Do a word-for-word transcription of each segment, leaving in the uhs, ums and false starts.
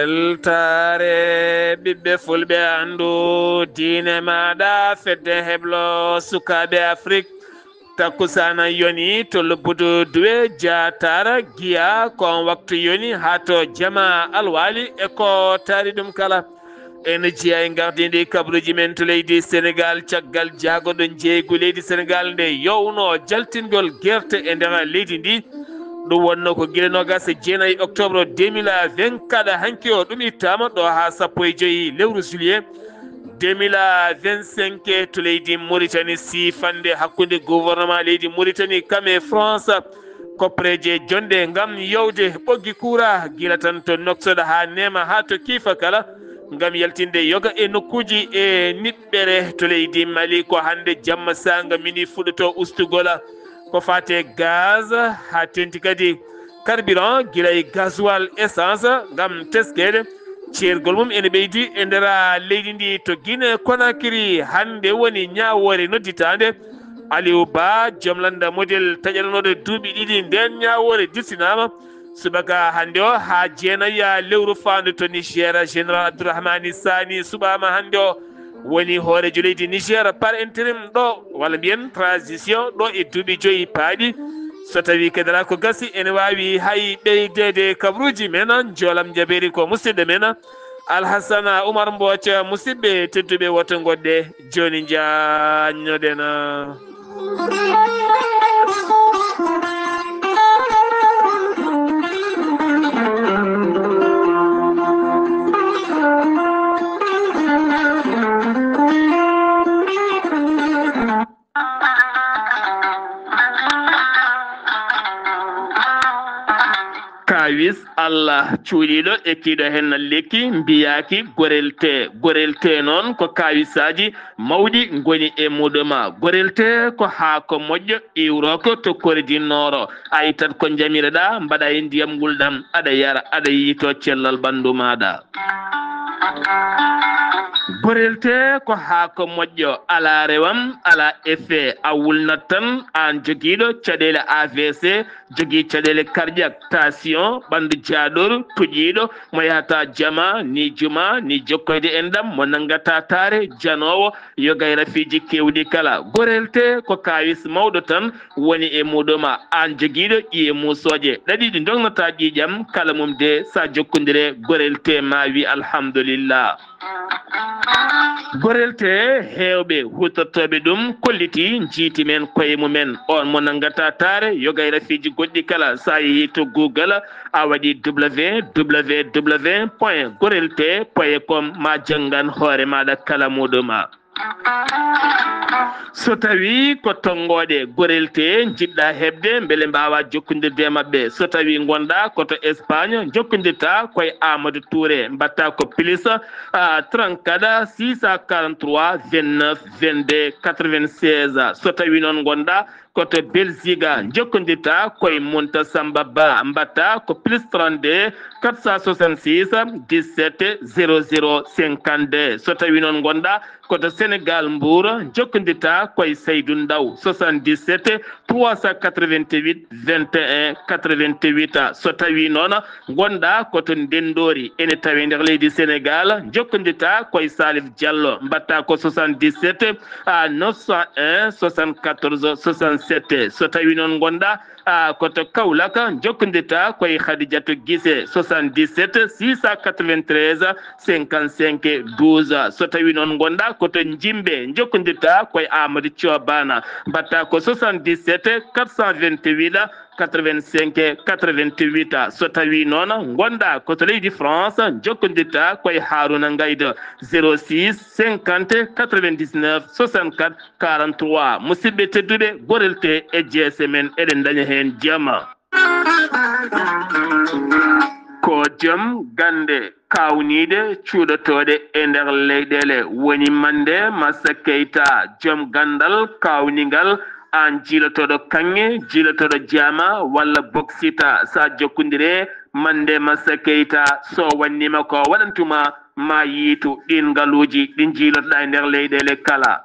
Weltaare ɓiɓɓe fulɓe, anndu diine maaɗa, fedde heblo sukaaɓe Afrik. Takkusaana yoni to lobbudu duwe jaatara giya ko on waktu yoni haa to jama alwaali e ko taari ɗum kala. En jiyay gardindi kabaruuji men to leydi Senegaal, caggal jaagoɗo njeeygu leydi Senegaal nde yowno jaltingol gerte e nder leydi ndi. Ɗum wonno ko gila noogas e jeenayi octobre deux mille vingt-quatre, hanki o ɗum ittaama ɗo haa sappo e joyi lewru juillet deux mille vingt-cinq to leydi Mauritanie, siifande hakkunde gouvernement leydi Mauritanie kam e France. Koppereeje jonɗe ngam yowde ɓoggi kuura gila tan to Nouakchott haa Neema haa to Kiifa kala, ngam yaltinde yoga e nokkuuji e niɓɓere to leydi Mali. Ko hannde jamma saanga mini fuɗɗoto ustugol ko faate gaz, haa teeŋti kadi carburant, gila e gasoil, essence, ngam teskeede. Ceergol mum ene ɓeydi e nder leydi ndi to Guinée Conakry. Hannde woni ñaawoore nodditaande Aliou Ba, joom lannda model taƴanooɗo duuɓi ɗiɗi. Ndeen ñaawoore diftinaama subaka hannde o haa jeenayi lewru faandu to Niger. Général Abdourahmani Sani suɓaama hannde o, woni hooreejo leydi Niger par intérim ɗo, walla mbiyen transition ɗo e duuɓi joyi paaɗi. So tawii kedalaa ko gasi, ene waawi hay ɓeydeede kabaruuji men. Njoolam njabeeri ko musidɗo men Alhassana Oumar Mbooc. Musidɓe tedduɓe, woto ngoɗɗe, jooni njaajnoɗen. Kaawis Allah cuuɗiiɗo e kiiɗo hen lekki mbiyaaki gorelte. Gorelte noon ko kaawisaaji mawɗi ngoni e muɗum. Gorelte ko haako moƴƴo iwrooko to Kore du Nord. A ittat ko njamireɗaa, mbaɗa e ndiyam ngulɗam, aɗa yara, aɗa yiito cellal ɓanndu maaɗa. Gorelte ko haako moƴƴo, alaa rewam, alaa effet. A wulnat tan, aan jogiiɗo caɗeele A V C, jogii caɗeele cardiaque, tension, ɓanndu jaaɗoru, tuƴiiɗo, mo yahata jama, ni juma, ni jokkoyde enɗam, mo nanngata taare, janoowo, yoga e rafiiji keewɗi kala. Gorelte ko kaawis mawɗo tan woni e muɗum. Aan jogiiɗo ƴiye muusooje, ɗaɗi ɗi ndognataa ƴiiƴam, kala mum de, so a jokkondire gorelte, ma wi alhamdulillah. Gorelte, heewɓe huutortooɓe ɗum kolliti, njiiti men koye mumen. On mo nanngata taare, yoga e rafiiji goɗɗi kala, so a yehii to Google, a waɗi W W W point gorelte point com, ma janngan hoore maaɗa kala muɗum. So tawii ko tonngooɗe gorelte njiɗɗaa heɓde, mbele mbaawaa jokkondirde e maɓɓe. So tawii ngonɗaa ko to Espagne, njokkondirtaa koye Amadou Touré, mbaɗtaa ko plus, ah, trente-quatre, six cent quarante-trois, vingt-neuf, vingt-deux, quatre-vingt-seize. So tawii noon ngonɗaa ko to Belgique, njokkondirtaa koye Munta Samba Ba, mbaɗtaa ko plus trente-deux, quatre cent soixante-six, dix-sept, zéro zéro, cinquante-deux. So tawii noon ngonɗaa ko to Sénégal, Mbour, njokkondirtaa koye Saydou Ndaw, soixante-dix-sept, trois cent quatre-vingt-huit, vingt et un, quatre-vingt-huit. So tawii noon ngonɗaa ko to Ndenndoori, ene tawee nder leydi Sénégal, njokkondirtaa koye Salif Diallo, mbaɗtaa ko soixante-dix-sept, ah, neuf cent un, soixante-quatorze, soixante-sept. So tawii noon ngonɗaa, ah, ko to Kaolack, njokkondirtaa koye Khadidiatou Guissé, soixante-dix-sept, six cent quatre-vingt-treize, cinquante-cinq, douze. So tawii noon ngonɗaa ko to Njimbe, njokkondirtaa koye Amadou Thio Bana, mbaɗtaa ko soixante-dix-sept, quatre cent vingt-huit, quatre-vingt-cinq, quatre-vingt-huit. So tawii noon ngonɗaa ko to leydi France, njokkondirtaa koye Harouna Ngaydo, zéro six, cinquante, quatre-vingt-dix-neuf, soixante-quatre, quarante-trois. Musidɓe tedduɓe, gorelte e jeese men, eɗen ndaña heen jama. Ko joom gannde kaawniiɗe cuuɗotooɗe e nder leyɗeele, woni Mande Massa Keita, joom ganndal kaawningal, aan jiilotooɗo kaŋŋe, jiilotooɗo jaama walla boksita. So a jokkondire Mande Massa Keita, so wannima ko waɗantuma, ma yiitu ɗiin ngaluuji ɗi njiilotoɗaa e nder leyɗeele kala.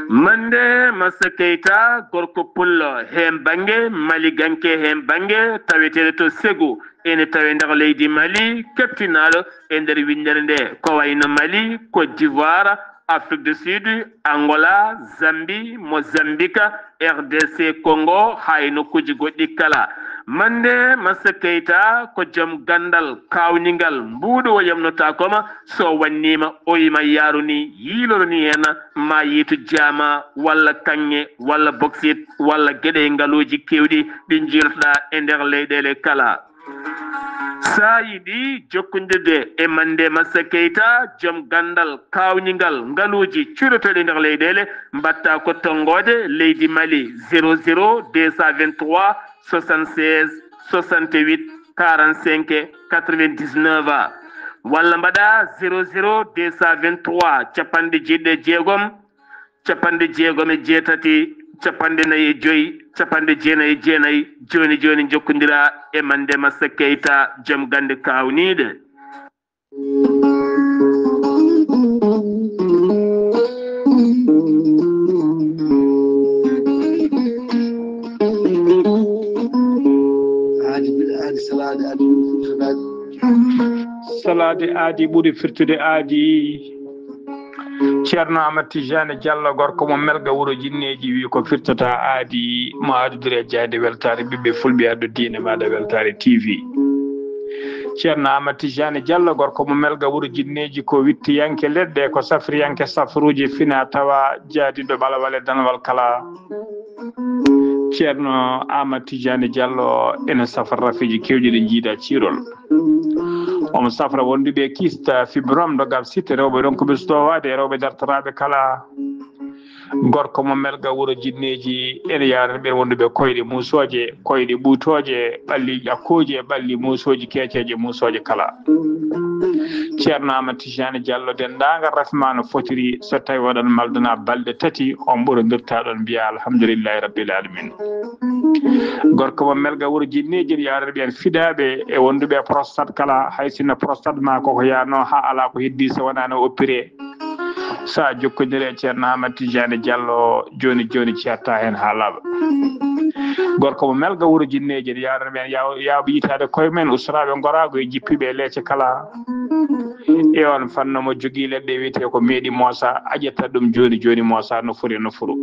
Mande Massa Keita, gorko pullo, heen bannge maliganke, heen bannge taweteeɗo to Segu, ene tawe nder leydi Mali, keptinaaɗo e nder winndere nde, ko wayno Mali, Côte d'Ivoire, Afrique du Sud, Angola, Zambie, Mozambique, R D C Congo, haa e nokkuuji goɗɗi kala. Mande Massa Keita ko joom ganndal, kaawningal, mbuuɗo o yamnotaako ma, so wannii ma, o yima yaaruni, yiiloroni heen, ma yiitu jaama, walla kaŋŋe, walla boksit, walla geɗe e ngaluuji keewɗi ɗi njiilotoɗaa e nder leyɗeele kala. So a yiɗi jokkondirde e Mande Massa Keita, joom ganndal, kaawningal, ngaluuji cuuɗotooɗi nder leyɗeele, mbaɗtaa ko tonngoode leydi Mali, zéro zéro deux cent vingt-trois, soixante-seize, soixante-huit, quarante-cinq, quatre-vingt-dix-neuf, walla mbaɗaa zéro zéro deux cent vingt-trois, capanɗe jeeɗiɗi e jeegom, capanɗe jeegom e jeetati, capanɗe nayi e joy, capanɗe jeenayi e jeenayi. Jooni jooni, njokkondiraa e Mande Massa Keita, joom gannde kaawniiɗe. Aadi ɓuri aadi, salaade aadi ɓuri firtude aadi. Salaade aadi ɓuri firtude aadi. Ceerno Amat Tijani Diallo, gorko mo Melga, wuro Jinneeji, wi ko firtata aadi, mo adudure jayde weltaare ɓiɓɓe fulɓe, addu diine maaɗa weltaare T V. Ceerno Amat Tijani Diallo, gorko mo Melga, wuro Jinneeji, ko wittiyanke leɗɗe, ko safriyanke safruuji fina tawa, jaadiɗo ɓalawal e danwal kala. Ceerno Amat Tijani Diallo ene safra rafiji kewɗi ɗi jiida ciirol. Omo safra wonduɓe kista, fibrome, dogab sitte, rewɓe ronkuɓe sutowaade, rewɓe dartoraaɓe kala. Gorko mo Melga, wuro Jinneeji, ene yaarani ɓeen wonduɓe koyɗe muusooje, koyɗe ɓuutooje, ɓalli ƴakkooje, ɓalli muusooji keeceeje, muusooje kala. Ceerno Amat Tijani Diallo, denndaangal rafi ma no fotiri, so tawi oɗon maldana balɗe tati, on ɓurondirta ɗon mbiya alhamdulillahi rabbil alamin. Gorko mo Melga, wuro Jinneeji, yaarani ɓeen fidaaɓe e wonduɓe prostate kala, hay sinno prostate ma koko yaano haa alaa ko heddi so wonaa no oppiree. So a jokkondire e Ceerno Amat Tijani Diallo, jooni jooni ceerta heen haa laaɓa. Gorko mo Melga, wuro Jinneeji, yaarani ɓeen yaw-, yaawɓe yitaade koye men, usturaaɓe ngoraagu e jippiiɓe e leece kala. E on fannu mo jogii leɗɗe wiyetee ko meeɗi moosa, a ƴetta ɗum jooni jooni moosa no foti no furu.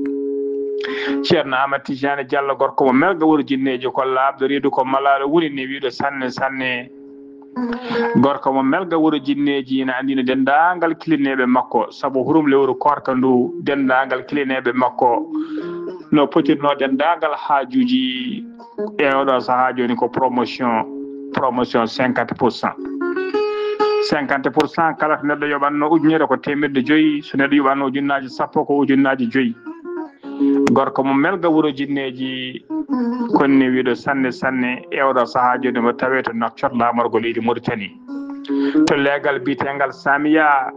Ceerno Amat Tijani Diallo, gorko mo Melga, wuro Jinneeji, ko laaɓɗo reedu, ko malaaɗo woni ne wiiɗo sanne sanne. Gorko mo Melga, wuro Jinneeji, ina anndina denndaangal kilineeɓe makko, sabu hurum lewru koorka ndu, denndaangal kilineeɓe makko no potirnoo denndaangal haajuuji e oɗo sahaa jooni ko promotion, promotion cinquante pour cent. Cinquante pour cent, kala ko neɗɗo yoɓatno ujunere ko teemeɗɗe joyi, so neɗɗo yoɓatno ujunnaaji sappo ko ujunnaaji joyi. Gorko mo Melga, wuro Jinneeji, konni wiiɗo sanne sanne e oɗo sahaa jooni mo tawee to Nouakchott, laamorgo leydi Mauritanie. To leegal biyetengal Samiya,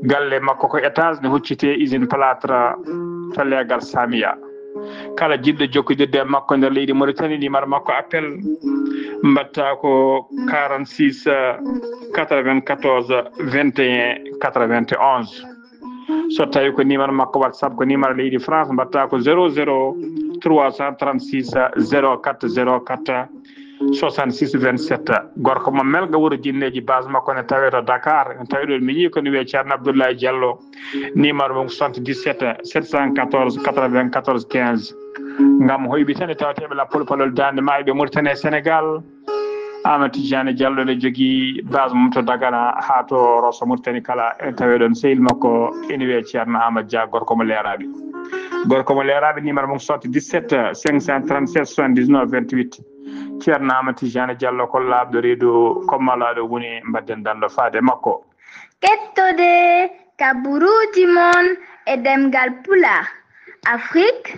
galle makko ko étage ne huccitee usine plâtre to leegal Samiya. Kala jiɗɗo jokkodirde e makko nder leydi Mauritanie, numéro makko appel mbaɗta ko quarante-six, quatre-vingt-quatorze, vingt et un, quatre-vingt-onze. So tawi ko numéro makko WhatsApp, ko numéro leydi France, mbaɗta ko zéro zéro trois cent trente-six zéro quatre zéro quatre soixante-six vingt-sept. Gorko mo Melga, wuro Jinneeji, base makko ne tawee to Dakar. Ne tawee ɗo miñi ko ne wiyee Ceerno Abdoulaye Diallo. Numéro mum soixante-dix-sept sept cent quatorze quatre-vingt-quatorze quinze. Ngam hoyɓitande tawateeɓe lappol palol daande maayo ɓe Mauritanie e Sénégal. Amat Tijani Diallo ne jogii base mum to Dagana haa to Rosso Mauritanie kala, en tawee ɗon sehil makko ene wiyee Ceerno Amat Dia, gorko mo Leeraaɓe. Gorko mo Leeraaɓe, numéro mum soixante-dix-sept cinq cent trente-sept soixante-dix-neuf vingt-huit. Ceerno Amat Tijani Diallo ko laaɓɗo reedu, ko malaaɗo woni, mbaɗden danndo faade makko. Kettode kaburuuji mon e ɗemngal Pulaar, Afrique,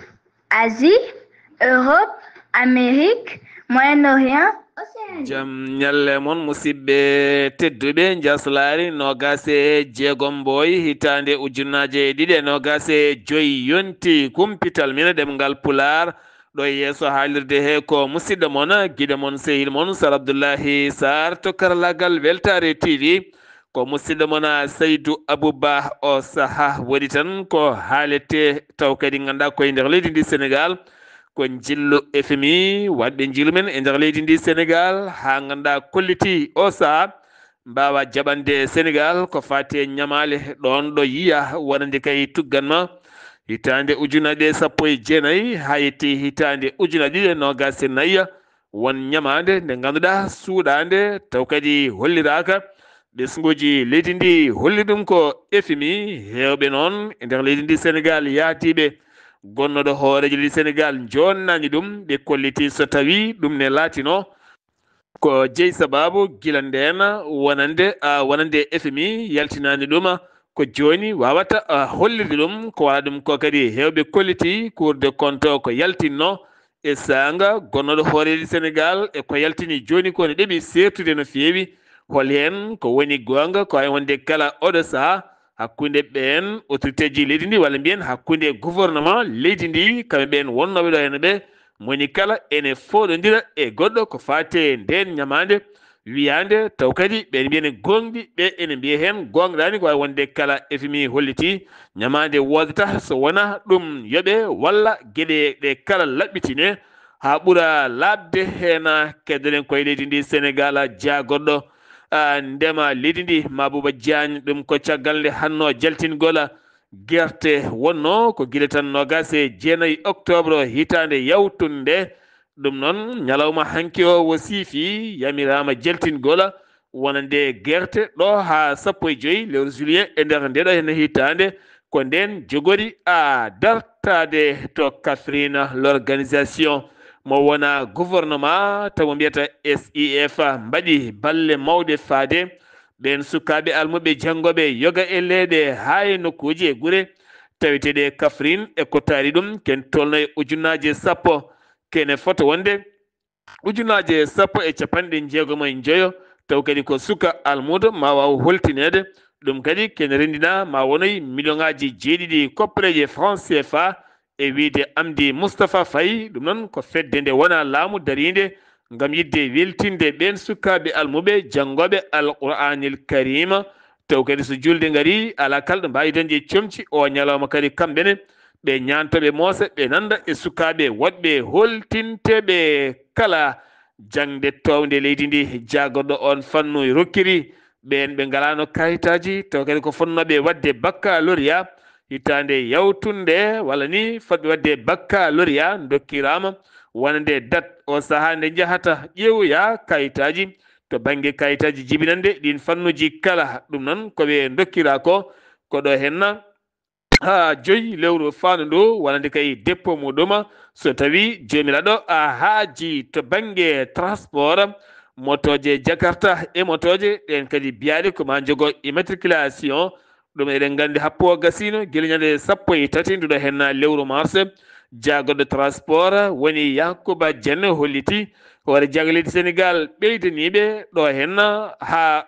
Asie, Europe, Amérique, Moyen-Orient, Océanie. Jam ñalle mon, musidɓe tedduɓe. Njaasulari noogas e jeegom Mboy, hitaande ujunnaje ɗiɗi e noogas e joy yonti. Kumpital min e ɗemngal Pulaar, ɗo e yeeso haalirde he ko musidɗo mon, giɗo mon, sehil mon, Sar Abdullahi Sar to karallaagal Weltaare T V. Ko musidɗo mon, a, Saydu Abuba. O saha woni tan ko haalete taw kadi ngannduɗaa koye nder leydi ndi Senegal, ko njillu F M I, waɗɓe njillu men e nder leydi ndi Senegal, haa ngannduɗaa kolliti o saha mbaawa jaɓande Senegal ko faati e ñamaale ɗoon ɗo yiya wonande kay tuggan ma hitaande ujunnaje sappo e jeenayi haa yetti hitaande ujunnaje ɗiɗi e noogas e nayi. Won ñamaande nde ngannduɗaa suuɗaande taw kadi holliraaka ɓesnguuji leydi ndi holli ɗum ko F M I. Heewɓe noon e nder leydi ndi Senegal yaadiiɓe gonnooɗo hooreejo leydi Senegal joonnaani ɗum, ɓe kolliti so tawii ɗum ne laatino ko jeyi sabaabu gila ndeen wonande, a, wonande F M I yaltinaani ɗum, ko jooni waawata, a, hollirde ɗum. Ko wala ɗum ko kadi heewɓe kolliti Cour des comptes ko yaltinno e saanga gonnooɗo hooreejo Senegal e ko yaltini jooni ko ne ɗeɓi seertude no feewi. Hol heen ko woni goonga ko ay wonde kala oɗo saha hakkunde ɓeen autorité ji leydi ndi walla mbiyen hakkunde gouvernement leydi ndi, kamɓe ɓeen wonnooɓe ɗo heen ɓe moni kala ene fooɗondira e goɗɗo ko faati e ndeen ñamaande wiyaande taw kadi ɓeen mbiyen goongɗi ɓe ene mbiya heen goongɗaani ko ay wonde kala F M I holliti ñamaande woodata so wona ɗum yoɓe walla geɗe ɗe kala laɓɓitine haa ɓura laaɓde heen. Keddoɗen koye leydi ndi Senegal, jaagorɗo, a, ndema leydi ndi Mabouba Diagne, ɗum ko caggal nde hanno jaltingol gerte wonno ko gila tan noogas e jeenayi octobre hitaande yawtunde. Ɗum noon ñalawma hanki o wo siifi yamiraama jaltingol wonande gerte ɗo haa sappo e joyi lewru juillet e nder ndeɗo heen hitaande. Ko ndeen jogori a dartaade to Kaffrine, l'organisation mo wona gouvernement taw mo mbiyata S I F mbaɗi balle mawɗe faade ɓeen sukaaɓe almuɓe janngooɓe yoga e leeɗe haa e nokkuuji e gure taweteeɗe Kaffrine e ko taari ɗum ken tolno e ujunnaaje sappo, kene fota wonde ujunnaaje sappo e capanɗe jeegom e njoyo, taw kadi ko suka almuudo ma waaw holtineede. Ɗum kadi kene renndina ma wonoy miliyoŋaaji jeeɗiɗi koppareeje franc C F A e wiyde Amdi Moustapha Faye. Ɗum noon ko fedde nde wona laamu dariinde ngam yiɗde weltinde ɓeen sukaaɓe almuɓe janngooɓe Alqur'aanil Kariima. Taw kadi so julde ngari, alaa kala ɗo mbaawi dañde comci o ñalawma kadi kamɓe ne ɓe ñaanto ɓe moosa ɓe nannda e sukaaɓe woɗɓe holtinteeɓe kala jaŋde toownde leydi ndi. Jaagorɗo oon fannu rokkiri ɓeen ɓe ngalaano kayitaaji taw kadi ko fotnooɓe waɗde baccalauréat hitaande yawtunde walla ni fotɓe waɗde baccalauréat ndokkiraama wonande dat o sahaa nde njahata ƴeewoya kayitaaji to bannge kayitaaji jibinannde ɗiin fannuuji kala. Ɗum noon ko ɓe ndokkira ko ko ɗo henna haa joyi lewru faandu ndu wonande kay dépôt muɗum. So tawii joomiraaɗo a haaji to bannge transport, motooje Jakarta e motooje ɗeen kadi biyaaɗe ko ma njogo immatriculation, ɗum eɗen nganndi happo o gasiino gila ñande sappo e tati nduɗo henna lewru mars. Jaagorɗo transport woni Yankuba Dieng holliti hoore jaago leydi Senegal ɓeydaniiɓe ɗo henna haa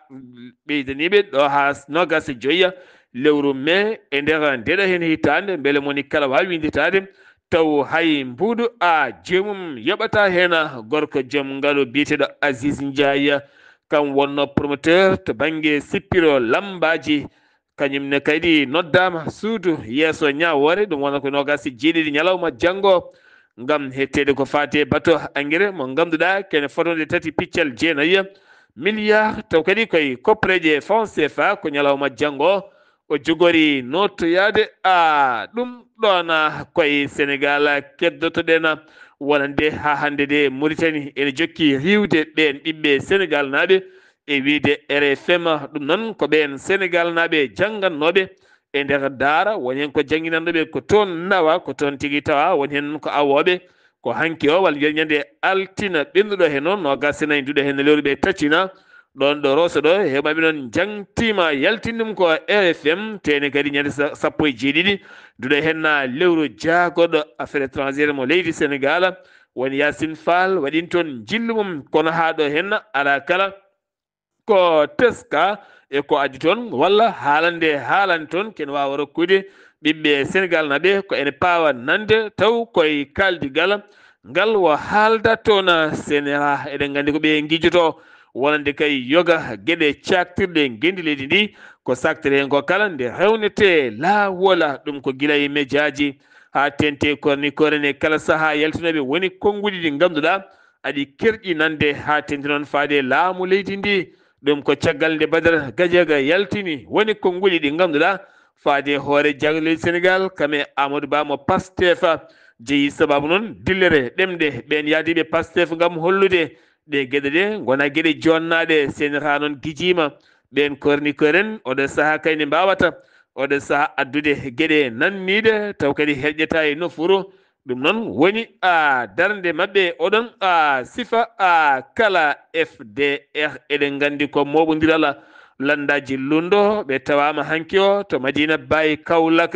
ɓeydaniiɓe ɗo haa noogas e joyi lewru mai e nder ndeɗo heen hitaande mbele moni kala waawi winnditaade taw hay mbuuɗu a jeemum yoɓata heen gorko joom ngalu biyeteeɗo Aziz Ndiaye. Kam wonno promoteur to bannge sippiro lammbaaji. Kañum ne kadi noddaama suudu yeeso ñaawoore, ɗum wona ko noogas e jeeɗiɗi ñalawma janngo, ngam hetteede ko faati e bato engrais mo ngannduɗaa kene fotnde tati piccal jeenayi milliard, taw kadi koye koppareeje franc C F A ko ñalawma janngo o jogori nootoyaade. A ɗum ɗoon koye Senegal keddotoɗen wonande haa hannde de Mauritanie ene jokki riiwde ɓeen ɓiɓɓe Senegal naaɓe e wiyde R F M. Ɗum noon ko ɓeen Senegal naaɓe janngannooɓe e nder daara, woni heen ko jannginannooɓe ko toon nawa, ko toon tigi tawa, woni heen ko awooɓe. Ko hanki o walla mbiyen ñande altina ɓennuɗo heen o, noogas e nayi nduɗo heen lewru ɓe taccina. Ɗoon ɗo Rosso ɗo, heewɓe maɓɓe noon njangtiima yaltin ɗum ko R F M, teene kadi ñande sa-, sappo e jeeɗiɗi nduɗo heen na lewru jaagorɗo affaire étrangère mo leydi Senegal, woni Yacine Fall, waɗin toon njillu mum, kono haa ɗo heen alaa kala ko teska e ko addi toon, walla haalande haalande toon, ken waawa rokkude ɓiɓɓe Senegal naɓe ko ene paawa nande taw koye kaaldigal ngal wo haalda toon Senera. Eɗen nganndi ko ɓe ngijjoto wonande kay yoga geɗe caaktirɗe ngenndi leydi ndi, ko saktere heen ko kala nde rewnetee laawola, ɗum ko gila e mejaaji haa teeŋti e kornikoore ne, kala sahaa yaltinooɓe woni konnguɗi ɗi ngannduɗaa aɗi kerƴi nande haa teeŋti noon faade e laamu leydi ndi. Ɗum ko caggal nde Badara Gadiaga yaltini woni konnguɗi ɗi ngannduɗaa faade e hoore jaagle leydi Senegaal, kam e Amadou Ba mo Pastef jeyi. Sababu noon dillere ɗemɗe ɓeen yahdiiɓe Pastef ngam hollude ɗe geɗe ɗe ngona geɗe jonnaaɗe. Senegaal noon gijiima ɓeen kornikoore en, oɗo sahaa kay ne mbaawata oɗo sahaa addude geɗe nanniiɗe taw kadi herƴata e nofuru. Ɗum noon woni a darnde maɓɓe oɗon a sifa a kala F D R. Eɗen nganndi ko mooɓondiral lanndaaji lunndo ɓe tawaama hanki o to Madina Baye Kaolack.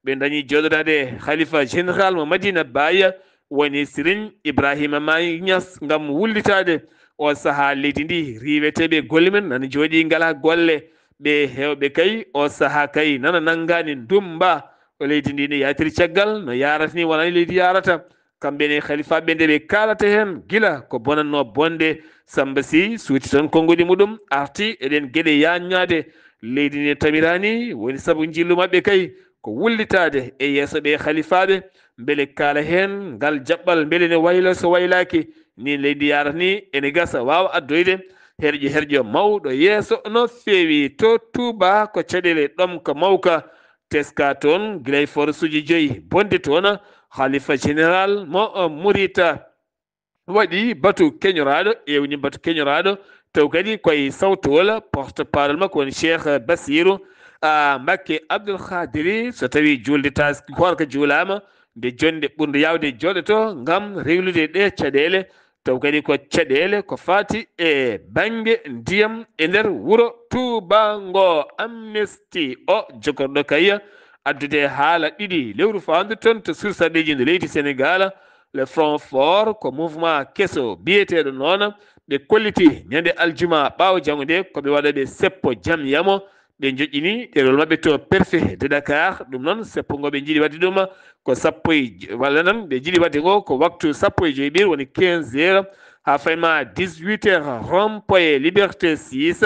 Ɓe dañi jooɗodaade Khalifa Général mo Madina Baye woni Serigne Ibrahima Maye Niass ngam wullitaade o sahaa leydi ndi. Riiweteeɓe golle men nana jooɗii ngalaa golle. Ɓe heewɓe kay o sahaa kay nana nanngaani ndummba. O leydi ndi no yaatiri caggal no yaarata ni wonani leydi yaarata. Kamɓe ne halifaaɓe nde ɓe kaalata heen gila ko bonannoo bonde. Samba Sy suuti toon konnguɗi muɗum arti eɗen geɗe yaññaade. Leydi ndi tamiraani woni sabu njillu maɓɓe kay ko wullitaade e yeeso ɓe halifaaɓe mbele kaala heen ngal jaɓɓal mbele ne wayla so waylaaki ni leydi yaarata ni ene gasa waawa addoyde herƴo herƴo mawɗo yeeso no feewi. To Tuuba ko caɗeele ɗomka mawka teska toon gila e forsuuji joyi bonde toon. Halifa général mo Murita waɗi batu keñoraaɗo, ewni batu keñoraaɗo taw kadi koye sawtowol porte parole makko woni Cheikh Bassirou a Mbakke Abdoul Khadiri. So tawi juulde taski koorka juulaama nde jonnde ɓurnde yaawde jooɗoto ngam reglude ɗe caɗeele taw kadi ko caɗeele ko faati e bannge ndiyam e nder wuro Tuuba ngo. Amnesty o jogorɗo kay addude haala ɗiɗi lewru faandu toon to sursaɗeji nde leydi Senegal. Le Front Fort ko mouvement keso biyeteeɗo noon. Ɓe kolliti ñande aljuma ɓaawo janngo nde ko ɓe waɗa ɓe seppo jam yamo. Ɓe joƴƴini ɗerol maɓɓe to préfet de Dakar. Ɗum noon seppo ngo ɓe njiɗi waɗde ɗum ko sappo e walla noon ɓe njiɗi waɗde ngo ko waktu sappo e joyi ɓiir woni quinze heures haa fayma dix-huit heures rond-point Liberté six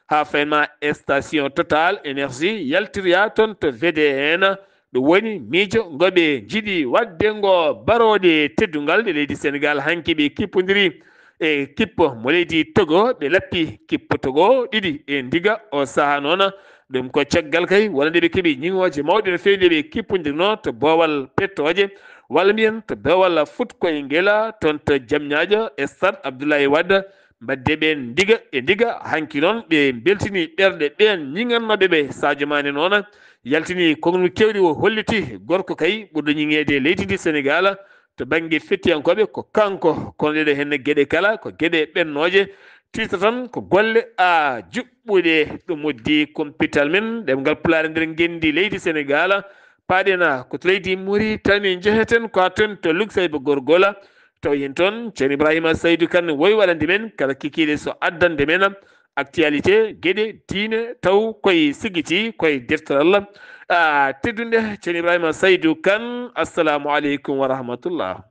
haa fayma station Total Énergie yaltiriya toon to V D N. Ɗum woni miijo ngo ɓe njiɗi waɗde ngo barooɗe teddungal ɗe leydi Senegal hanki ɓe kippodiri e kippo mo leydi Togo. Ɓe lappi kippo Togo ɗiɗi e ndiga o sahaa noon. Ɗum ko caggal kay wonande ɓe keɓi ñiŋooje mawɗe no feewi nde ɓe kippodirnoo to boowal pettooje walla mbiyen to boowal futkoyngel toon to Jamñaajo e Stade Abdoulaye Wade. Mbaɗde ɓeen ndiga e ndiga hanki noon ɓe mbeltini ɓerɗe ɓeen ñiŋannooɓe ɓe. Sadio Mané noon yaltini kongol keewɗi o holliti gorko kay ɓurɗo ñiŋeede e leydi ndi Senegal to bannge fettiyankooɓe ko kanko. Kono ɗeɗo heen geɗe kala ko geɗe ɓennooje tiita tan ko golle a juɓɓuɗe. Ɗum uddi kumpital men ɗemngal pulaar e nder ngenndi leydi Senegal. Paaɗen ko to leydi Muritani njeheten ko haa toon to Luksayba Gorgola. Taw heen toon ceerno Ibrahima Saydu Kan woy waɗande men kala kikiiɗe so addande men actualité geɗe diine taw koye sigiti koye deftere Allah. A teddunde ceerno Ibrahima Saydu Kan, assalamu aleykum wa rahmatullah.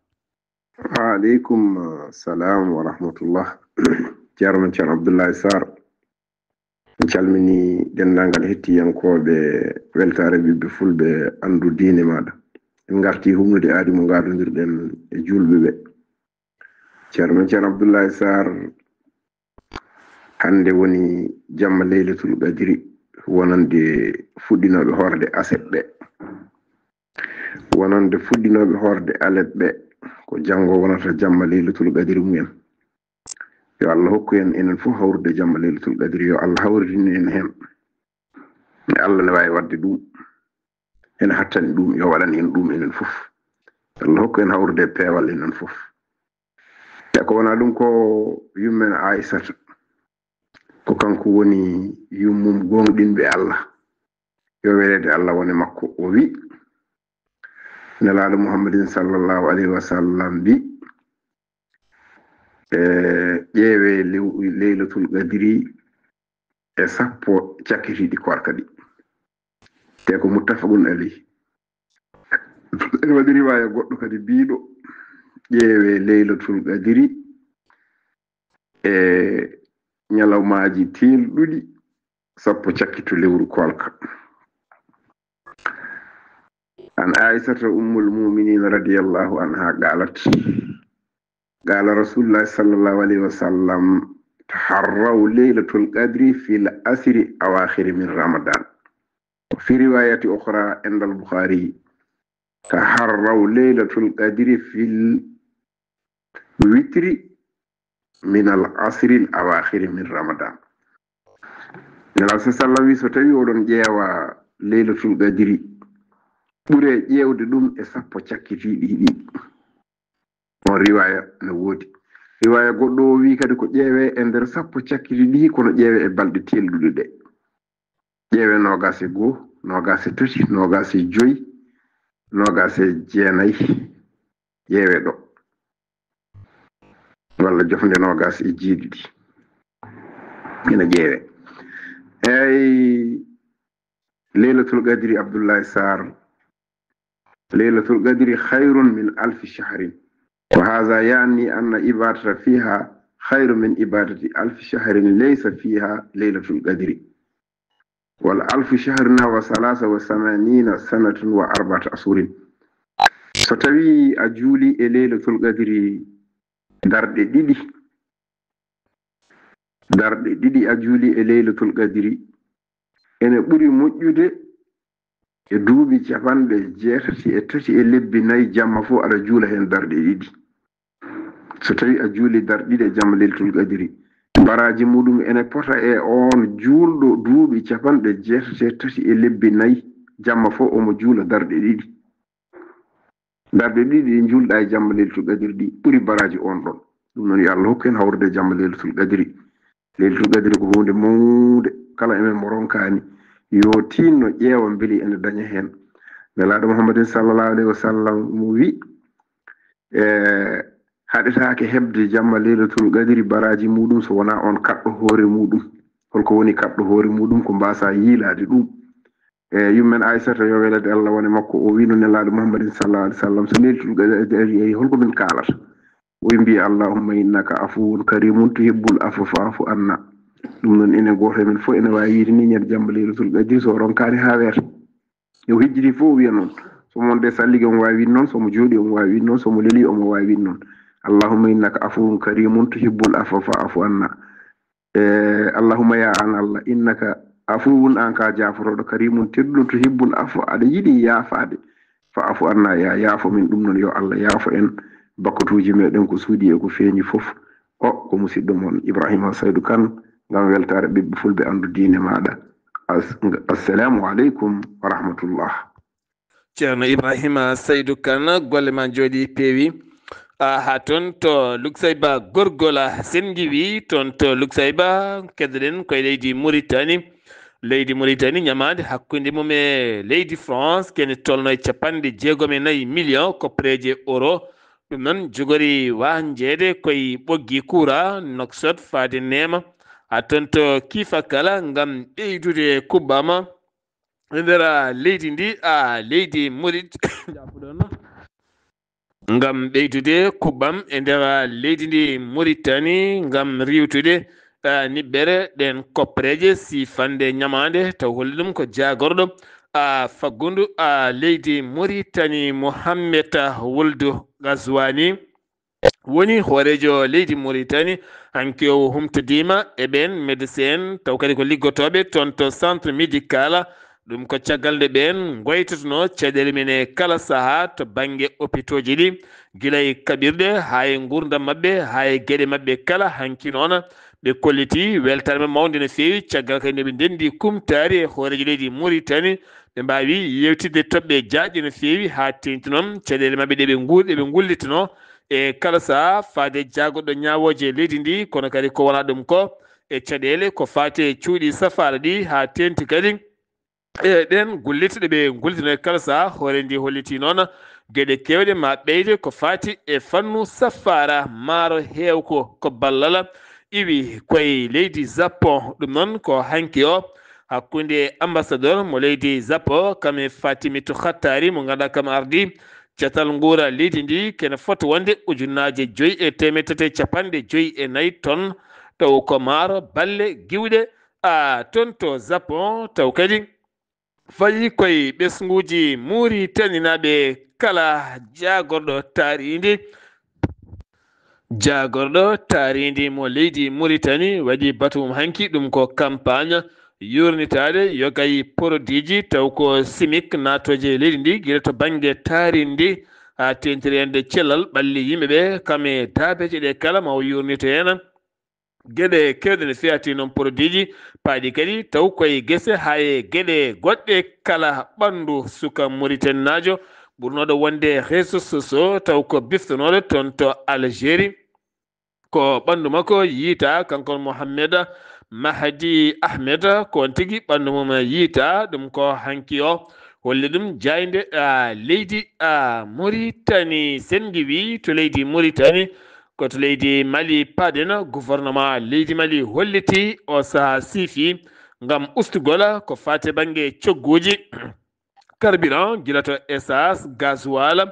Wa aleykum salam wa rahmatullah. Ceerno men ceerno Abdoulaye Sarr, en calmini denndaangal hettiyankooɓe weltaare ɓiɓɓe fulɓe anndu diine maaɗa. En ngarti humnude aadi mo ngaadondirɗen e juulɓe ɓe. Ceerno men ceerno Abdoulaye Sarr, hannde woni jamma leylatul qadiri wonande fuɗɗinooɓe hoorde aset ɓe, wonande fuɗɗinooɓe hoorde alet ɓe. Ko janngo wonata jamma leylatul qadiri mumen. Yo Allah hokku en enen fof hawrude jamma leylatul qadiri. Yo Allah hawridin en heen. Allah ne waawi waɗde ɗum. Ene hattani ɗum, yo waɗan en ɗum enen fof. Allah hokku en hawrude e peewal enen fof. E ko wonaa ɗum ko yummen Aysata, ko kanko woni yummum gooŋɗinɓe Allah, yo weleede Allah wone makko. O wi, Nelaaɗo Muhammadin sallallahu alayhi wa sallam wi, e, ƴeewe lew-, Leylatul Qadri e sappo cakkitiiɗi koorka ɗi. Te ko muttafaqun alayhi. Ene waɗi riwaaya goɗɗo kadi biiɗo, ƴeewe Leylatul Qadri e ñalawmaaji teelɗuɗi, sappo cakkitu lewru koolka. An Aisata ummul muminin radiyallahu anha qalat, qala rasulullah sallallahu alayhi wa sallam, taharraw laylatul qadri fil asri awakhiri min ramadan. Fi riwayati ukhra inda al-Bukhari, taharraw laylatul qadri fil witri min al asri al awakhiri min ramadan. Nela sa sallam wi, so tawi oɗon ƴeewa laylatul qadri, ɓure ƴeewde ɗum e sappo cakkitiiɗi ɗi. On riwaya no woodi. Riwaya goɗɗo o wi kadi ko ƴeewe e nder sappo cakkiti ɗi, kono ƴeewe e balɗe teelɗuɗe ɗe. Ƴeewe nogas e goo, nogas e tati, nogas e joy, nogas e jeenay. Ƴeewe ɗo. Walla jofnde nogas e jeeɗiɗi. Ina ƴeewe. Eyi, Leylatul Qadri, Abdullahi Sarr. Leylatul Qadri khayrun min alfi shahrin. Wa hadha yani anna ibadata fiha khayrun min ibadati alfi shahrin laysa fiha Leylatul Qadri. Wal alfu shahrina wa salasa wa samanina sanatun wa arba'ata ashurin. So tawi a juuli e Leylatul Qadri darɗe ɗiɗi, darɗe ɗiɗi a juuli e Leylatul Qadri, ene ɓuri moƴƴude e duuɓi capanɗe jeetati e tati e lebbi nayi, jamma fof aɗa juula heen darɗe ɗiɗi. So tawi a juuli darɗe ɗiɗi e jamma Leylatul Qadri, baraaji muɗum ene pota e oon juulɗo duuɓi capanɗe jeetati e tati e lebbi nayi, jamma fof omo juula darɗe ɗiɗi. Darɗe ɗiɗi ɗe njuulɗa e jamma Leylatul Qadri ɗi ɓuri baraaji oon ɗon. Ɗum noon, yo Allah hokku en hawrude e jamma Leylatul Qadri. Leylatul Qadri ko huunde mawnde, kala e men mo ronkaani, yo tinno ƴeewa mbeli ene daña heen. Nelaaɗo Muhammadin sallallahu alayhi wa sallam mo wi, e, haɗetaake heɓde jamma Leylatul Qadri baraaji muɗum so wonaa on kaɗɗo hoore muɗum. Holko woni kaɗɗo hoore muɗum? Ko mbasa yiilaade ɗum. E, yummen Aysata, yo welede Allah wone makko, o wino Nelaaɗo Muhammadin sallallahu alayhi wa sallam, so Leylatul Qadri ari, holko min kaalata? O mbi, "Allahumma innaka afuwun karimun tuhibbul afwa fa'fu anna." Ɗum noon, enen gooto e men fof ene waawi wiide ni, ñande jamma Leylatul Qadri, so o ronkaani haa weeta. Yo hijjiti fof o wiya noon. So mo wonde salligi, omo waawi wiide noon. So mo jooɗi, omo waawi wiide noon. So mo leli, omo waawi wiide noon. "Allahumma innaka afuwun karimun tuhibbul afwa fa'fu anna." E, "Allahumma, ya an Allah, innaka afuwun, an ka jaafotooɗo, karimun, tedduɗo, tuhibbul afwa, aɗa yiɗi yaafaade. Fa'fu anna, ya yaafo min." Ɗum noon, yo Allah yaafo en bakkatuuji meɗen, ko suuɗi e ko feeñi fof. O, ko musidɗo mon Ibrahima Saydu Kan, ngam weltaare ɓiɓɓe fulɓe, anndu diine maaɗa. As-, assalamu aleykum wa rahmatullah. Ceerno Ibrahima Saydu Kan, golle ma njooɗi, peewi. A, haa toon to Luksayba Gorgola, sen ngiwi toon to Luksayba, keddoɗen koye leydi Muritani. Leydi Muritani ñamaande hakkunde mum e leydi France, kene tolno e capanɗe jeegom e nayi million koppareeje euro. Ɗum noon jogori wahnjeede koye ɓoggi kuura, Nouakchott faade Neema, haa toon to Kiifa Kala, ngam ɓeydude kubbam e nder leydi ndi, a, leydi Murit-, jaafuɗon. Ngam ɓeydude kubbam e nder leydi ndi Muritani, ngam riiwtude, a, niɓɓere ɗeen koppareeje, sifande ñamaande, taw holli ɗum ko jaagorɗo, a, faggundu, a, leydi Muritani, Mohammed Wuldu Gazwani, woni hooreejo leydi Muritani. Hanki o humtodiima e ɓeen médecin, taw kadi ko liggotooɓe toon to centre médical. Ɗum ko caggal nde ɓeen ngoytotonoo caɗeele mum e kala sahaa to bannge opitooji ɗi, gila e kaɓirɗe haa e nguurndam maɓɓe, haa e geɗe maɓɓe kala. Hanki noon, ɓe kolliti weltaare maɓɓe mawnde no feewi, caggal kadi nde ɓe ndenndi kumtaari e hooreejo leydi Muritani, ɓe mbaawi yeewtidde toɓɓe jaajɗe no feewi, haa teeŋti noon caɗeele maɓɓe ɗe ɓe nguur-, ɗe ɓe ngullitnoo e kala sahaa faade jaagorɗo ñaawooje leydi ndi, kono kadi ko wonaa ɗum ko e caɗeele ko faati e cuuɗi safaara ɗi, haa teeŋti kadi e ɗeen gullitɗe ɓe ngullitnoo e kala sahaa. Hoore ndi hollitii noon geɗe keewɗe ma ɓeyde ko faati e fannu safaara maaro heewko, ko ballal iwi koye leydi Japon. Ɗum noon ko hanki o hakkunde ambassadeur mo leydi Japon, kam e Fatimitu Khattari, mo ngannduɗaa kam ardi catal nguura leydi ndi, kene foti wonde ujunnaaje joyi e teemedde tati e capanɗe joyi e nayi tonnes. taw ko maaro balle giwɗe a toon to Japon, taw kadi fayi koye ɓesnguuji Muritaninaaɓe kala jaagorɗo taariindi. Jaagorɗo taariindi mo leydi Muritani waɗi batu mum hanki, ɗum ko campagne yuurnitaade yogay poroduuji taw ko chimique naatooje e leydi ndi, gila to bannge taariindi haa teeŋtiri hannde cellal ɓalli yimɓe ɓe, kam e daabeeje ɗe kala ma o yuurnito heen. Geɗe keewɗe ne fiyati noon poroduuji paaɗi kadi taw koye gese haa e geɗe goɗɗe kala ɓanndu suka Muritaninaajo ɓurnooɗo wonde réseaux sociaux taw ko biftonooɗo toon to Algérie. Ko ɓanndu makko yiyta, kanko Mohamed Mahdi Ahmed, ko on tigi ɓanndu mum yiyta, ɗum ko hanki o holli ɗum jaaynde, a, leydi, a, Muritani. Sen ngiwi to leydi Muritani, ko to leydi Mali paaɗen, gouvernement leydi Mali holliti o sahaa siifi ngam ustugol ko faati bannge cogguuji, carburant, gila to essence, gasoil,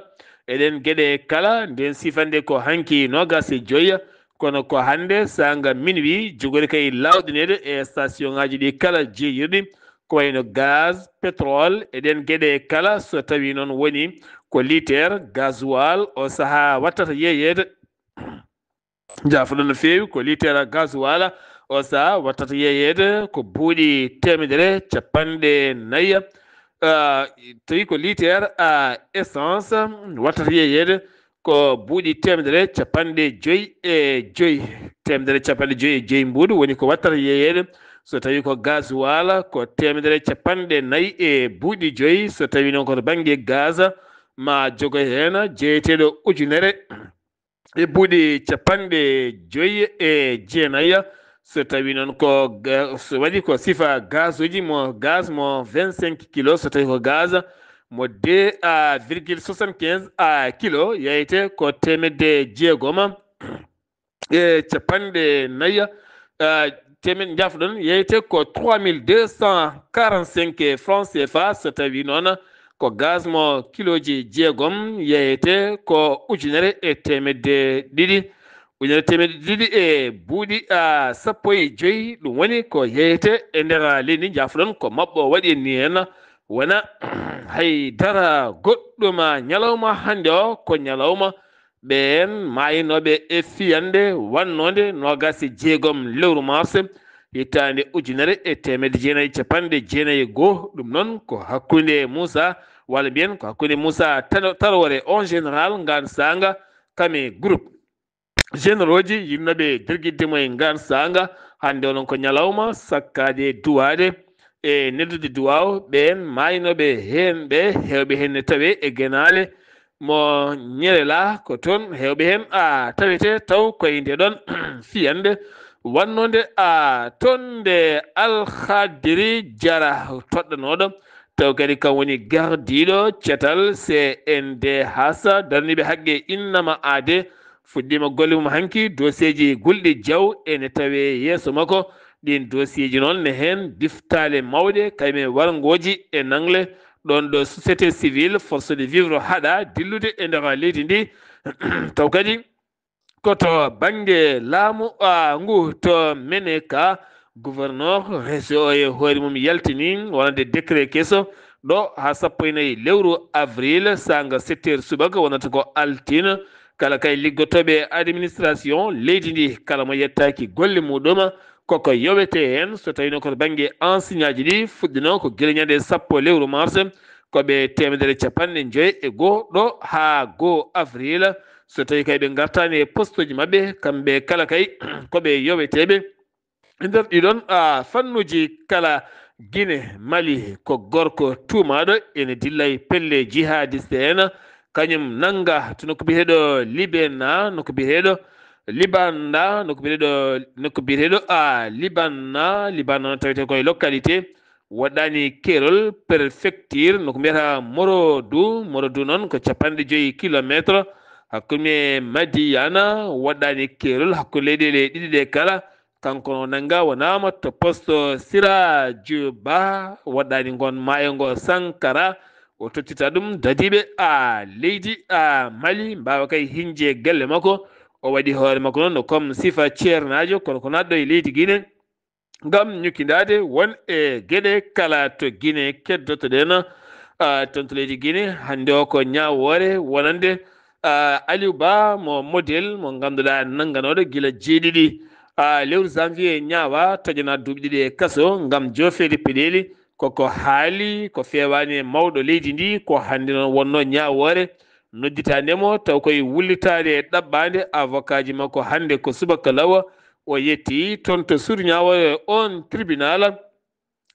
eɗen geɗe kala. Nden siifande ko hanki noogas e joyi, kono ko hannde saanga minuit jogori kay laawɗineede e station ŋaaji ɗi kala jeeyirɗi, ko wayno gaz, pétrole, eɗen geɗe kala. So tawi noon woni ko litre gasoil o sahaa wattata yeeyeede, njaafoɗon no feewi, ko litre gasoil o sahaa wattata yeeyeede ko buuɗi teemedere capanɗe nayi, ah, tawi ko litre, ah, essence wattata yeeyeede ko buuɗi teemedere capanɗe joyi e joyi, teemedere capanɗe joyi e joyi mbuuɗu woni ko wattata yeeyeede. So tawi ko gasoil ko teemedere capanɗe nayi e buuɗi joyi, so tawi noon ko to bannge gaz ma jogo heen jeeyeteeɗo ujunere e buuɗi capanɗe joyi e jeenayi. So tawi noon ko ga-, so waɗi ko sifa gazuji mo gaz mo vingt-cinq kilo, so tawi ko gaz mo deux à virgule soixante-quinze à kilo, yeeyete ko teemedde jeegom e capanɗe nayi, ah, temen, njaafoɗon, yeeyete ko trois mille deux cent quarante-cinq francs C F A. So tawi noon ko gaz mo kiloji jeegom, yeeyete ko ujunere e teemedde ɗiɗi, ujunere teemedde ɗiɗi e buuɗi, ah, sappo e joyi. Ɗum woni ko yeeyete e nder leydi ndi. Njaafoɗon ko maɓɓo waɗi en ni heen, wona hay dara goɗɗum. Ñalawma hannde o ko ñalawma ɓeen maaynooɓe e fiyannde wannoonde noogas e jeegom lewru mars hitaande ujunere e teemedde jeenayi e capanɗe jeenayi e goo. Ɗum noon ko hakkunde Muusa, walla mbiyen ko hakkunde Muusa Tano-, Taroore, on général ngaan saanga, kam e groupe généraux ji yinnooɓe dergidde mo e ngaan saanga. Hannde o noon ko ñalawma sakkaade duwaade e neldude duwaaw ɓeen maaynooɓe heen ɓe, heewɓe heen ne tawee e genaale mo Ñerela, ko toon heewɓe heen a tawetee taw koye nde ɗoon fiyannde wannoonde a toon nde Alhadiri Jara toɗɗanooɗo, taw kadi kam woni gardiiɗo catal C N D H, darniiɓe haqqe innama aade, fuɗɗiima golle mum hanki. Dossier ji gulɗi jaw ene tawee yeeso makko. Ɗiin dossier ji noon ne heen biftaale mawɗe, kayme warngooji e nangle. Ɗoon ɗo société civile, force de vivre haɗa dillude e nder leydi ndi. Taw kadi ko to bannge laamu, a, ngu to Meneka, gouverneur région o e hoore mum yaltini wonande décret keso ɗo haa sappo e nayi lewru avril, saanga sept heures subaka, wonata ko altine. Kala kay liggotooɓe administration leydi ndi, kala mo yettaaki golle muɗum, koko yowete heen. So tawino ko to bannge enseignant ji ɗi, fuɗɗino ko gila ñande sappo lewru mars, ko ɓe teemedere capanɗe joyi e goo ɗo haa goo avril. So tawi kay ɓe ngartaani e poste ji maɓɓe, kamɓe kala kay ko ɓe yoweteeɓe. E nder ɗiɗon, a, fannuji kala, Guinée, Mali, ko gorko tuumaaɗo ene dilla e pelle jihadiste en, kañum nannga to nokku biyeteeɗo Libena, nokku biyeteeɗo Libanda, nokku biyeteeɗo, nokku biyeteeɗo, a, Libanna, Libanna noon tawetee koye localité, waɗɗaani keerol, préfecture, nokku mbiyata Morodu, Morodu noon ko capanɗe joyi kilometre hakkunde Madiyana, waɗɗaani keerol hakkunde leyɗeele ɗiɗi ɗe kala. Kanko o nannga, o naama to poste Siraju Ba, waɗɗaani ngoon maayo ngo Sankara, o tottita ɗum dadiiɓe a leydi a Mali, mbaawa kay hiñde galle makko, O waɗi hoore makko noon no comme sifa ceernaajo, kono ko naatɗo e leydi Guinée ngam ñukkindaade won e geɗe kala to Guinée keddotoɗen. Ah, toon to leydi Guinée, hannde o ko ñaawoore wonande, ah, Aliou Ba mo modèle mo ngannduɗaa nannganooɗo gila jeeɗiɗi, ah, lewru janvier ñaawa, tojana duuɓi ɗiɗi e kaso ngam joofeede peɗeeli. Koko haali ko feewaani e mawɗo leydi ndi, ko hannde noon wonno ñaawoore nodditaande mo, taw koye wullitaade e ɗaɓɓaande avocat ji makko. Hannde ko subaka law o yetti toon to suudu ñaawoore on tribunal.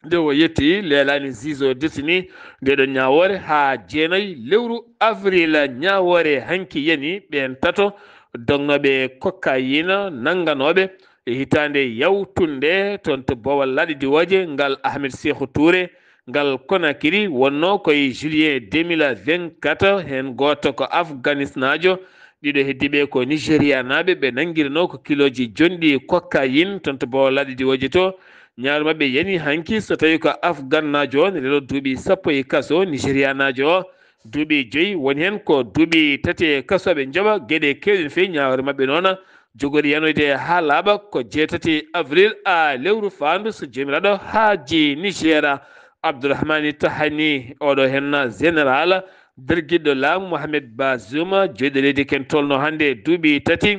Nde o yetti, leelaani juge o desini nde ɗon ñaawoore haa jeenayi lewru avril. Ñaawoore hanki yani ɓeen tato dognooɓe cocaïne nannganooɓe e hitaande yawtunde toon to Bowal Laaɗe Diwooje ngal Ahmed Sékou Touré, ngal Conakry wonnoo ko e juillet deux mille vingt-quatre, heen gooto ko Afganisnaajo, ɗiɗo heddiiɓe ko Nigérianaaɓe, ɓe nanngiranoo ko kilooji jonɗi cocaïne toon to Bowal Laaɗe Diwooje to. Ñaawoore maɓɓe yani hanki, so tawii ko Afgannaajo o, ne leloo duuɓi sappo e kaso, Nigérianaajo o duuɓi joyi, woni heen ko duuɓi tati e kaso, ɓe njoɓa geɗe keewɗe no feewi. Ñaawoore maɓɓe noon jogori yanoyde haa laaɓa ko jeetati avril, a lewru faandu, so Joomiraaɗo haaji. Niger, Abdourahmane Tihani, oɗo heen général dergiɗɗo laamu Mohamed Bazoum, jooɗiiɗo leydi ken tolno hannde duuɓi tati.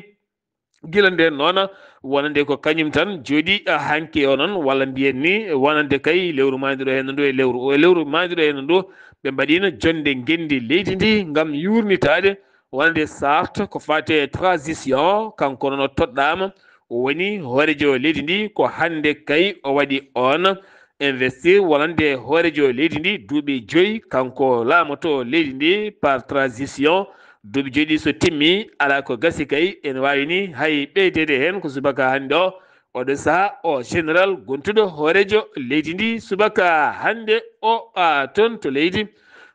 Gila ndeen noon, wonande ko kañum tan jooɗii, ah, hanki o noon, walla mbiyen ni, wonande kay lewru maayduɗo heen ndu e lewru, e lewru maayduɗo heen ndu, ɓe mbaɗiino jonnde ngenndi leydi ndi ngam yuurnitaade wonande sart ko faati e transition. Kanko noon o toɗɗaama, o woni hooreejo leydi ndi, ko hannde kay o waɗi oon investir wonande hooreejo leydi ndi duuɓi joyi, kanko laamoto leydi ndi par transition. Duuɓi joyi ɗi so timmi, alaa ko gasi kay, ene waawi ni hay ɓeydeede heen ko subaka hannde o. Oɗo sahaa o général gontuɗo hooreejo leydi ndi subaka hannde o, a, toon to leydi,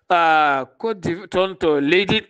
a, Côte d'Iv-, toon to leydi,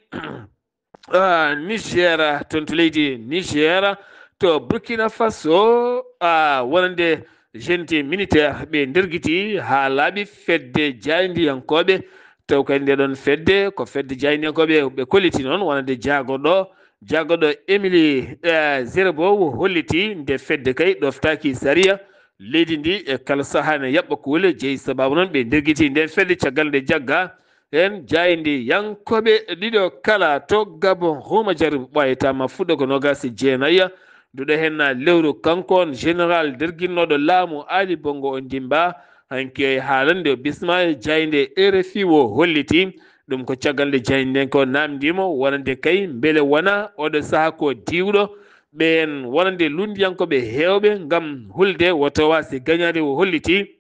a, Niger, toon to leydi Niger, to Burkina Faso, a, wonande junte militaire ɓe ndergiti haa laaɓi fedde jaayndiyankooɓe. Taw kadi nde ɗon fedde ko fedde jaayndiyankooɓe ɓe kolliti noon wonande jaagorɗo, jaagorɗo Émilie, eh, Zerbo holliti nde fedde kay ɗoftaaki sariya leydi ndi e kala sahaa ne yaɓɓa kuule. Jeyi sabaabu noon ɓe ndergiti nden fedde caggal nde jagga heen jaayndiyankooɓe ɗiɗo kala to Gabon. Ruuma jari ɓooyataama fuɗɗo ko noogaas e jeenayi. Duɗo heen na lewru kanko on général derginnooɗo laamu Ali Bongo Ondimba, hanki e haalande o bisma e jaaynde R F I o holliti. Ɗum ko caggal nde jaaynde nden ko naamndii mo wonande kay mbele wona oɗo sahaa ko diwɗo ɓeen wonande lunndiyankooɓe heewɓe ngam hulde woto waasi gañaade o holliti.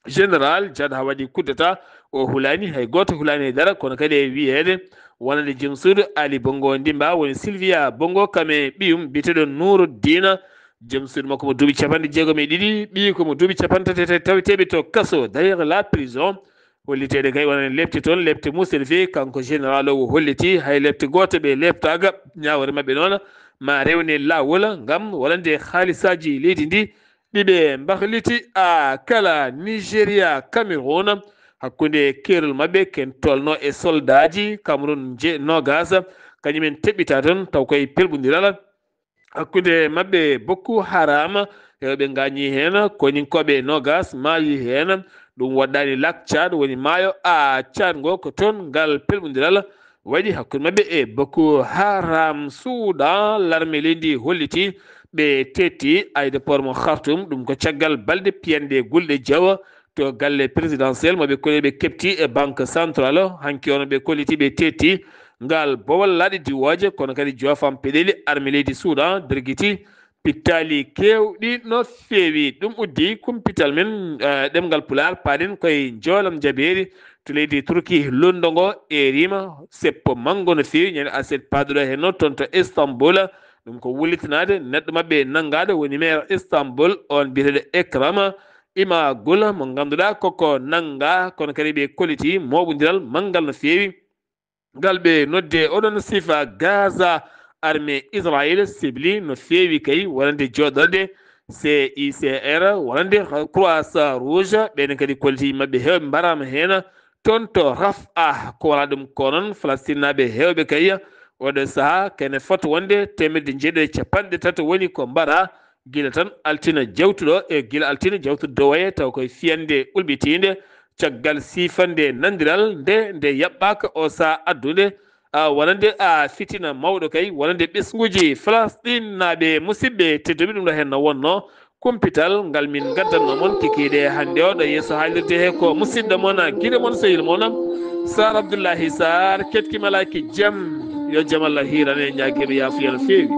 Général Jad haa waɗi coup d'État, o hulaani, hay gooto hulaani e dara, kono kadi e wiyeede wonande jom suudu Ali Bongo Ndimba woni Sylvia Bongo, kam e ɓiyum biyeteeɗo Nuuruddina, jom suudu makko mo duuɓi capanɗe jeegom e ɗiɗi, ɓiyi ko mo duuɓi capanɗe tati e tati, taweteeɓe to kaso, derrière la prison. Holliteede kay wonande lepte toon, lepte musel feewi, kanko général o holliti hay lepte gooto ɓe leptaaka, ñaawoore maɓɓe noon, ma rewne laawol ngam wonande haalisaaji leydi ndi, ɗi ɓe mbahliti a kala Nigeria, Cameroun, hakkunde keerol maɓɓe ken tolno e soldaaji Cameroun je-, noogaas, kañumen teɓɓita toon, taw koye pelɓondiral hakkunde maɓɓe Boko Haram, heewɓe ngaañi heen, koninkooɓe noogaas maayi heen. Ɗum waɗɗaani Lac Tchad, woni maayo a Tchad ngo, ko toon ngal pelɓondiral waɗi hakkunde maɓɓe e Boko Haram. Suudan, larme leydi holliti ɓe tetti aéroport mo Khartoum, ɗum ko caggal balɗe piyanɗe gulɗe jawa to galle présidentiel mo ɓe koɗi ɓe keɓti e banque centrale. Hanki on ɓe kolliti ɓe tetti ngal bowal laaɗe diwooje, kono kadi joofam peɗeli arme leydi Suudan dergiti pittaali keewɗi no feewi. Ɗum uddi kumpital men, eh, ɗemngal Pulaar, paaɗen koye njoolam jabeeri to leydi Turki, lunndo ngo eerima seppo manngo no feewi, ñande aset paaduɗo heen no toon to Istanbul. Ɗum ko wullitanaade neɗɗo maɓɓe nanngaaɗo woni maire Istanbul, on biyeteeɗo Ekrem Imagul, mo ngannduɗaa koko nannga, kono kadi ɓe kolliti mooɓondiral manngal no feewi. Ngal ɓe nodde oɗon sifa Gaza, armée Israël sibli no feewi kay wonande jooɗorde C I C R, wonande Croix Rouge, ɓen kadi kolliti maɓɓe heewɓe mbaraama heen toon to Rafah. Ko wala ɗum ko noon, Falastinaaɓe heewɓe kay Oɗo sahaa kene foti wonde teemedde jeeɗiɗi e capanɗe tati woni ko mbaɗa gila tan altine jawtuɗo e gila altine jawtuɗo dowaye taw koye fiyande ulɓitiinde caggal siifande nandiral nde nde yaɓɓaka o sahaa addude a wonande a fitina mawɗo kay wonande ɓesnguji Falasɗinnaaɓe musidɓe tedduɓe ɗum ɗo heen no wonno kumpital ngal min ngaddanno mon kikiiɗe hannde oɗo yeeso haalirde he ko musidɗo mon giɗo mon sehil mon Sar Abdoullahi Sar keɗki malaaki jam yo jam Allah hiirane ñaagiiɗo yaafuya no feewi.